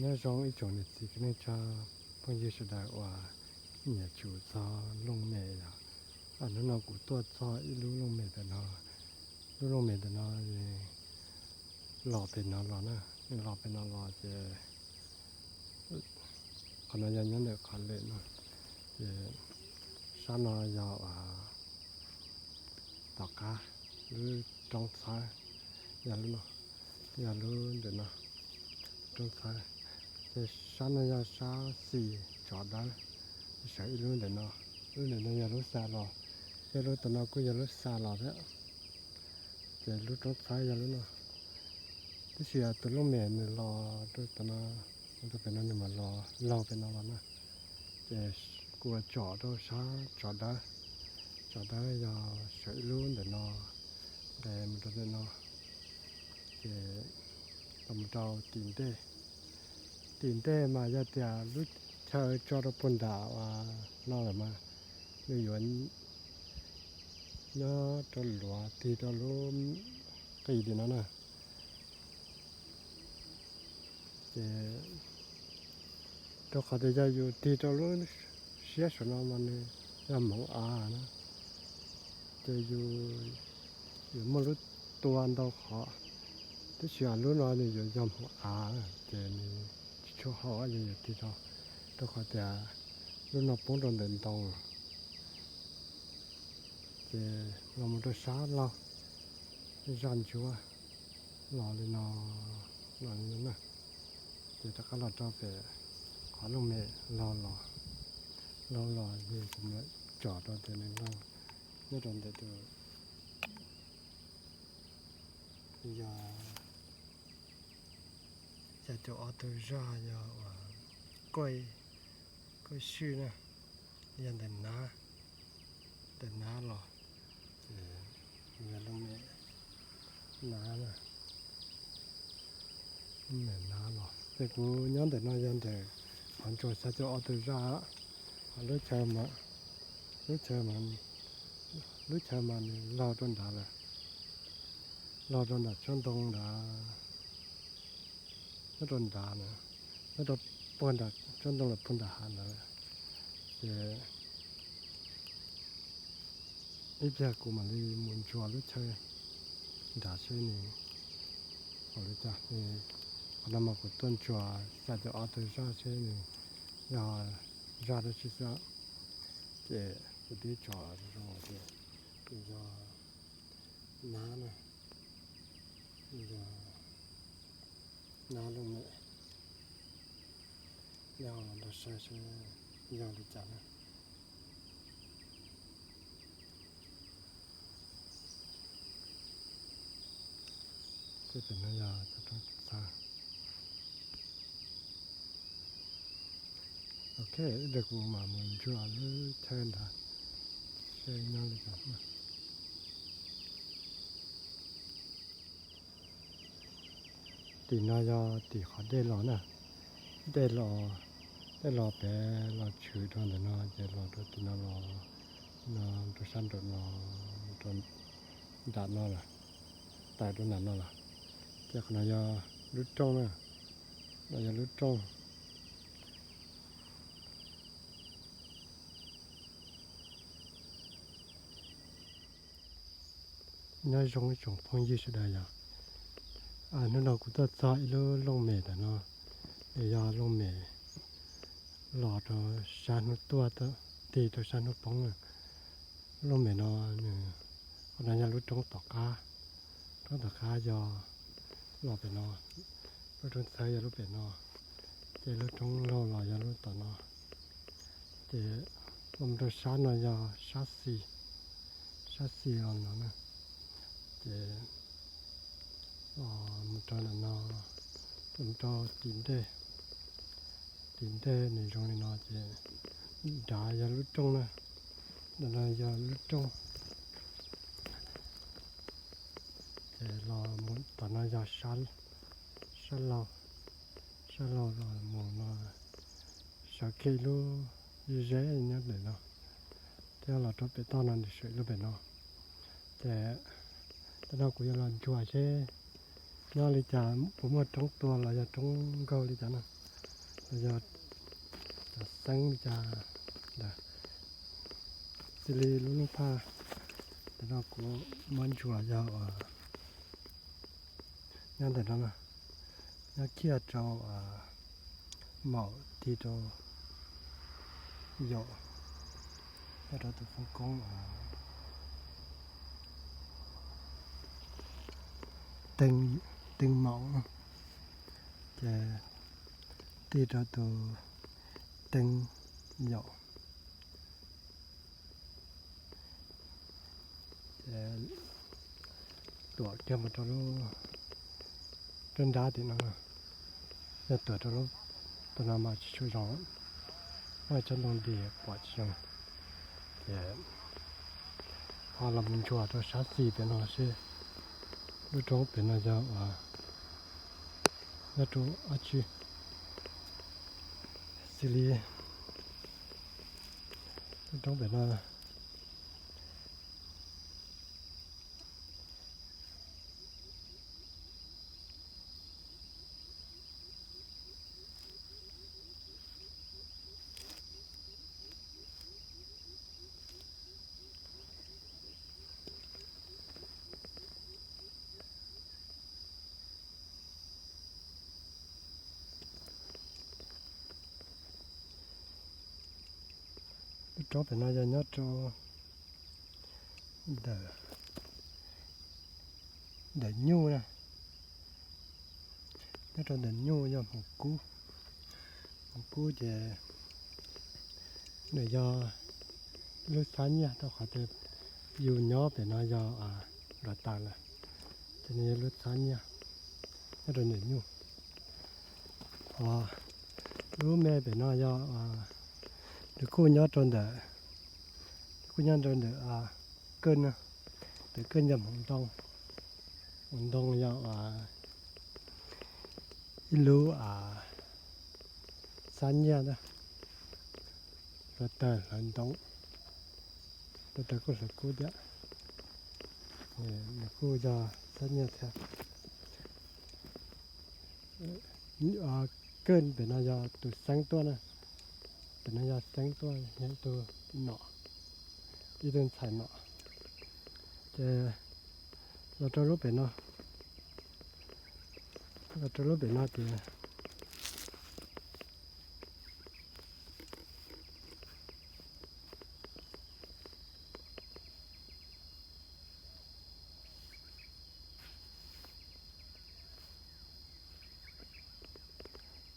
Nyob zoo ib tsoom niam txiv kwv tij neej tsa phooj ywg sawv daws uas nyiam tsum txog looj mem yom. Hnub no kuv tuaj txog ib lub looj mem ntawm no. Lub looj mem ntawm no los pem no los na, los pem no los ces qhov no yog nyob ntawm qhov lem no, ces sab no yog uas tom qab lub roob txhawb, yog lub no, yog lub ntawm no, roob txhawb. Ces sab no yog sab xis tsov dawb, sawv ib lub ntawm no, lub ntawm no yog lub xa los, thiab lub tom no kuj yog lub xa los thiab. Ces lub roob txhawb yog lub no, tab sis tus looj mem nws los rau tom no, rau pem no nws mam los laug pem no los na. Ces kuv tsom rau sab tsov dawb, tsov dawb yog sawv ib lub ntawm no, nqes mus rau ntawm no, ces los mus rau tim ntej. Tim ntej mas yog tias lub chaw tso rau puag nram uas no lawm mas nws yuav nyob rau luav tig rau lub qis tim no na. Ces rau qhov tias yog yus tig rau lub siab saum no mas nws yog hmoov av na, ces yus yuav muaj lub tua ntau qhov, tab sis lub no nws yuav yog hmoov av, ces nws tsis tshua haum yog yus tig rau, rau qhov tias lub no poob rau ntawm ntoo. Ces los mus rau sab laug, zaj ntsuab los li no, los li no na. Ces rov qab los rau pem qhov looj mem laug los, laug los ces kuv mam tsom rau tias nws laug nyob rau ntawm tus, yog xya caum ob tug zaj yog uas koj, koj swj na, yog ntawm nav, ntawm nav los, ces yog looj mem nav na, looj mem nav los. Ces kuv nyob ntawm no yog ntawm qhov ntsuas xya caum ob tug zaj, qhov lub chaw mas, lub chaw mas, lub chaw mas nws laug rau nrad lawm, laug rau nram tsob ntoo nrad, nyob rau nrad na, nyob rau puag nram tsob ntoo los puag nram hav ntawd. Ces ib pliag kuv mam li mus ntsuas lub chaw nrad seb nws ua li cas. Qhov no mas kuv tuaj ntsuas xya caum ob tug zaj seb nws yog zaj dab tsi xwb. Ces kuv twb tsom zoo zoo tias nws yog nav na, nws yog nav looj mem, nej ho los nrog saib seb yog li cas na. Tej pem no yog cov roob txhawb. Ok, ib pliag kuv mam mus ntsuas lub chaw ntawd seb nyob li cas. Tim no yog tim qhov dej los na, dej los, dej los pem los tshwm rau ntawm no ces los rau tim no los, no rau sab nraum no, rau nram no lawm, tawm rau nram no lawm. Ces qhov no yog lub rooj na, no yog lub rooj. Nyob zoo ib tsoom phooj ywg sawv daws yom. Hnub no kuv tuaj txog ib lub looj mem ntawm no, nws yog looj mem los rau sab hnub tuaj tig rau sab hnub poob na. Lub looj mem no nws, qhov no yog lub roob tom qab, roob tom qab yog los pem no, lub roob txhawb yog lub pem no, ces lub roob laug los yog lub tom no. Ces los mus rau sab no yog sab xis, sab xis los no na. Ces los mus rau ntawm no, los mus rau tim ntej, tim ntej nws zoo li no ces nrad yog lub rooj na, ntawm no yog lub rooj. Ces los mus tom no yog sab laug, sab laug los mus no sawv kiag ib lub ze ze nyob ntawm no, thiab los rau pem toj no nws sawv ib lub pem no. Ces tam no kuv yuav los ntsuas seb nyob li cas, puas muaj roob tua los yog roob nkaug li cas na. Yog cov xeeb li cas ntawd. Xws li lub lub phaj ntawm no kuv muab ntsuas yog uas nyob ntawm no, nyob kiag rau maum tig rau yaum, nyob rau tus foob koob teeb, teeb maum, ces tig rau tus teeb yaum. Ces tuam kiag mus rau lub, lub nrab tim no, yog tuam rau lub, tus no mas tsis tshua zoo, muaj tsob ntoo nti pom tsis zoo. Ces ho los mus ntsuas rau sab xis pem no seb lub roob pem no yog uas nyob rau dab tsi. Xws li lub roob pem no, lub roob pem no yog nyob rau ntawm, ntawm nyuj na, nyob rau ntawm nyuj yog hmoov kub. Hmoov kub ces nws yog lub txhab nyiaj rau qhov tias yus nyob pem no yog hluav taws lawm, ces nws yog lub txhab nyiaj nyob rau ntawm nyuj. Ho lub me pem no yog, nws kuj nyob rau ntawm, kuj nyob rau ntawm kawj no, ntawm kawj yog hmoov ntoo. Hmoov ntoo yog ib lub txhab nyiaj na, hluav taws hlawv ntoo, hluav taws kuj hlawv kub thiab, nws kuj yog txhab nyiaj thiab. Kawj pem no yog tus xeeb tuaj na, pem no yog xeeb tuaj, yog ib tug nom, ib tug ntxhais nom. Ces los rau lub pem no, los rau lub pem no ces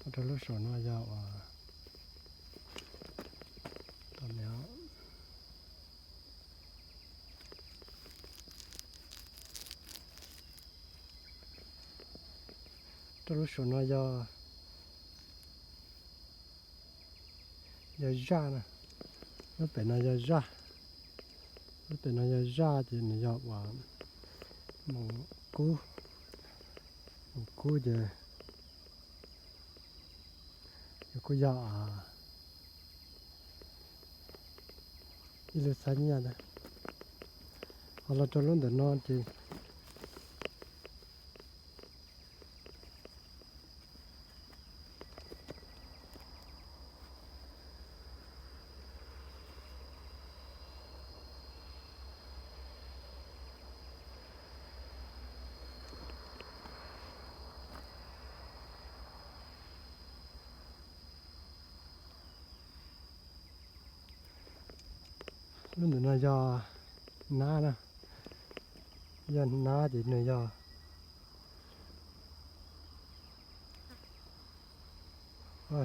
los rau lub saum no yog uas, rau lub saum no yog, yog zaj na, lub pem no yog zaj, lub pem no yog zaj ces nws yog uas moos kub, moos kub ces nws kuj yog ib lub txhab nyiaj ntag. Ho los rau lub ntawm no ces lub ntawm no yog nab na, yog nab ces nws yog,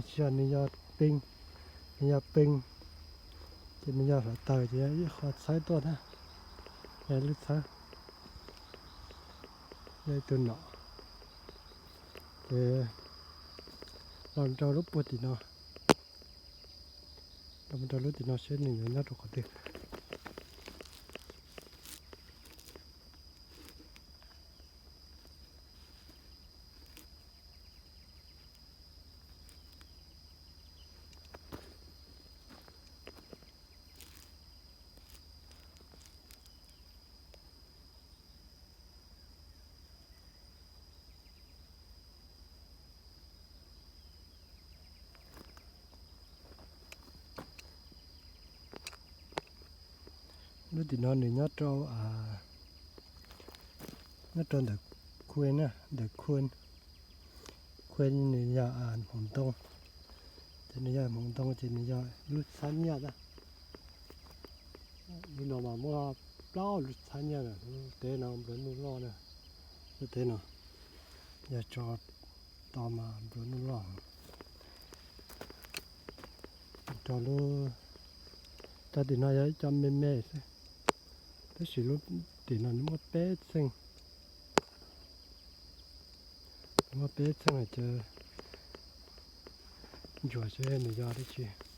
tsis yog, nws yog pee, nws yog pee, ces nws yog hluav taws ces yog ib qho txhawb tuaj thiab, yog ib lub txhawb, yog ib tug nom. Ces los rau lub puag tim no, los rau lub tim no seb nws yuav nyob rau qhov twg. Lub tim no nws nyob rau, nyob rau ntawm Khuen na, ntawm Khuen. Khuen nws yog hmoov ntoo, ces nws yog hmoov ntoo ces nws yog lub txhab nyiaj na. Lub no mas muaj plaub lub txhab nyiaj na, lub teb no nplua nuj loj na, lub teb no yog tso tau mas nplua nuj loj. Rau lub, cov tim no yog ib co me me xwb, tab sis lub tim no nws muaj peb txheej, nws muaj peb txheej ces ntsuas seb nws yog dab tsi.